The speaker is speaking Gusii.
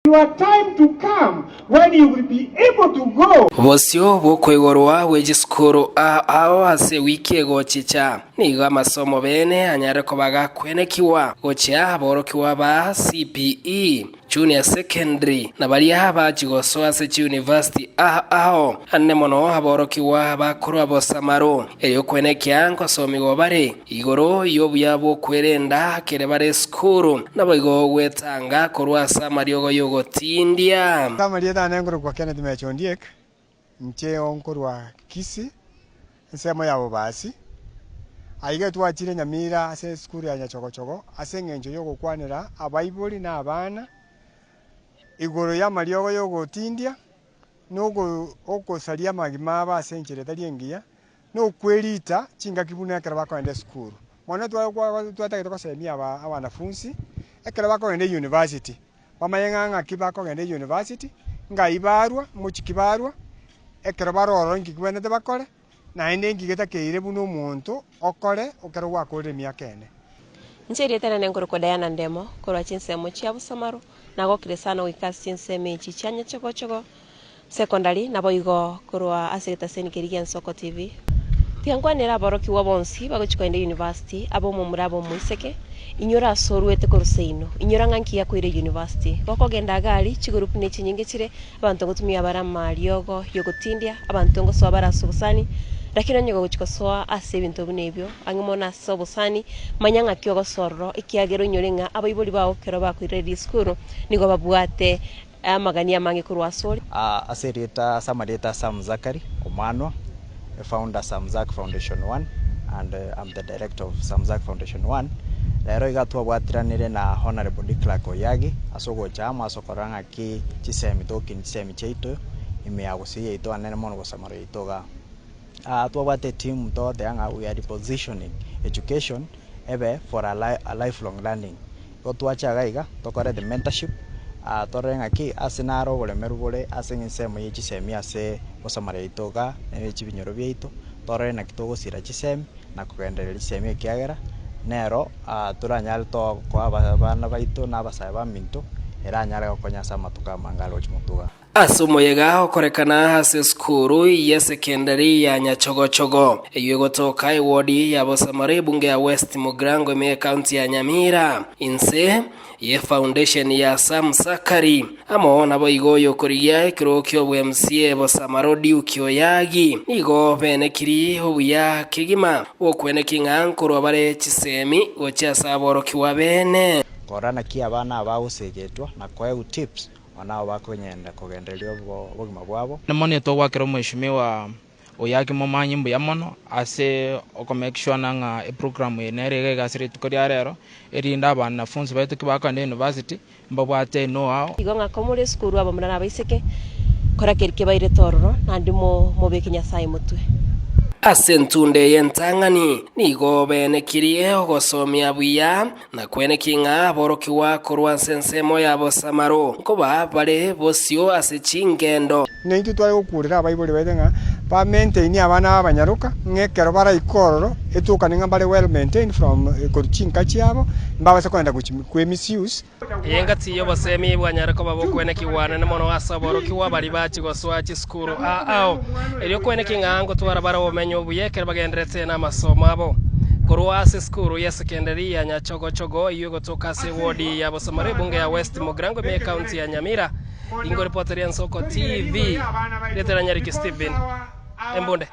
Your time to come when you will be able to go. Bosio bw'okoigorwa gwe chisukuru ao ase ewiki egochicha, nigo amasomo bene anyare koba gakwenekigwa gochia aborokigwa ba CPE, Junior Secondary, na baria bachia gosoa ase chiuniversity ao ao, ande mono aborokigwa bakorwa bosamaro, erio kwenekia nkosomigwa bare Igoro y'obuya bw'okwerenda kere bare esukuru, naboigo gwetanga korwa ase amariogo y'ogotindia. Ase amarieta ane nkorokwa Kenneth Mecha Ondiek, inche nkorwa Kisii, ensemo ya Bobasi. Aiga twachire Nyamira ase esukuru ya Nyachogochogo ase eng'encho y'ogokwanera abaibori na abana igoro y'amariogo y'ogotindia na ogosaria amagima abo ase enchera etari engiya. Nokwerita chingaki buna ekero bakogenda esukuru. Mono twatagete gosemia aba abanafunsi, ekero bakogenda eyunivasiti, bamanye ng'a ng'aki bakogenda eyunivasiti, ng'ai barwa, mochie ki barwa, ekero bare ororo inki kibwenerete bakore, naende inki getakeire buna omonto okore ekero gwakorire emiaka ene. Inche erieta riane nkorokwa Diana Ndemo, korwa chinsemo chia Busamaru, nagokire sana goika ase chinsemo echi chia Nyachogochogo, Secondary, naboigo korwa ase egetaseni keria gia Nsoko TV. Tiga nkwanere aborokigwa bonsi bagochia kogenda university, abe omomura abe omoiseke, inyora ase orwete korwa seino, inyora ng'a nki yakoire university. Gokogenda iga aria, chigroup ne chinyinge chire, abanto ngotumia bare amariogo yogotindia, abanto ngosoa bare ase obosani, lakini onye gogochia gosoa ase ebinto buna ebio, ang'e mono ase obosani, manya ng'aki ogosoa ororo, ekiagera oinyore ng'a abaibori bao ekero bakoiraneria esukuru, nigo babwate Amagani amange korwa asore. Ase erieta ase amarieta a Sam Zachary Omanwa, e founder Sam Zach Foundation One and I'm the director of Sam Zach Foundation One. Rero iga twabwatiranire na Honourable Declark Oyagi ase ogocha amo ase okorora ng'aki chisemi tokinia chisemi chiaito ime ya gusii yaito anene mono gosamara yaito igaa. Twabwate eteam togoteba ng'a we are repositioning education ebe for a lifelong learning. Igo twache iga iga tokore the mentorship torore ng'aki ase naro oboremeru bore ase ensemo ye chisemi ase gosomera yaito igaa ne chibinyoro biaito, torore naki togosira chisemi na kogendereria chisemi ekiagera nero toranyare koa abana baito na abasae baminto eranyare gokonya ase amatuko amange are gochia motwe igaa. Ase omoyega okorekana ase esukuru y'esekendari ya Nyachogochogo, eyio egotoka ewodi ya Bosamara ebunge ya West Mugirango ime y'ecounty ya Nyamira, inse y'efoundation ya Sam Sakari, amo naboigo oyokorigia ekerogo ki'obo MCA Bosamara Odiuki Oyagi, nigo benekiri obuya kegima bw'okweneki ng'a nkorwa bare chisemi gochia ase aborokigwa bene. Korora naki abana aba bagosegetwa na koegwa tips Aba nabo bakonyenda kogendereria obogima bwabo. Mono etogwakera omweshimiwa Oyaki Momanyi mbuya mono ase oko make sure ng'a eprogram eye nere iga ase rituko ria rero, erinde abanafunsi baito ki bakogenda university mbabwate know how. Igo ng'a komore esukuru abamura na abaiseke, kora keria kebairete ororo, naende mobeke Nyasae motwe. Ase entunda eye entang'ani nigo benekirie ogosomia buya Na kweneki ng'a aborokigwa korwa ase ensemo ya bosamaro nkoba bare bosio ase chingendo. Na intwe tware gokuurera abaibori baito ng'a ba maintain abana b'abanyaroka, ng'a ekero baraike ororo, etokane ng'a mbare well maintained from korwa chinka chiabo, mbabase kogenda gochi kwe misuse. Eye ngati y'obosemi bwanyare koba bokwenekigwa anene mono ase aborokigwa baria bachia gosoa chisukuru ao ao, erio kweneki ng'a ngotwara bare obomenyo obuya ekero bagenderete namasomo abo. Korwa ase esukuru y'esekendari ya Nyachogochogo eyio egotoka ase ewodi ya Bosamara ebunge ya West Mugirango ime y'ecounty ya Nyamira, ingo ripota ria Nsoko TV, Ritera Nyariki Stephen, Embunde.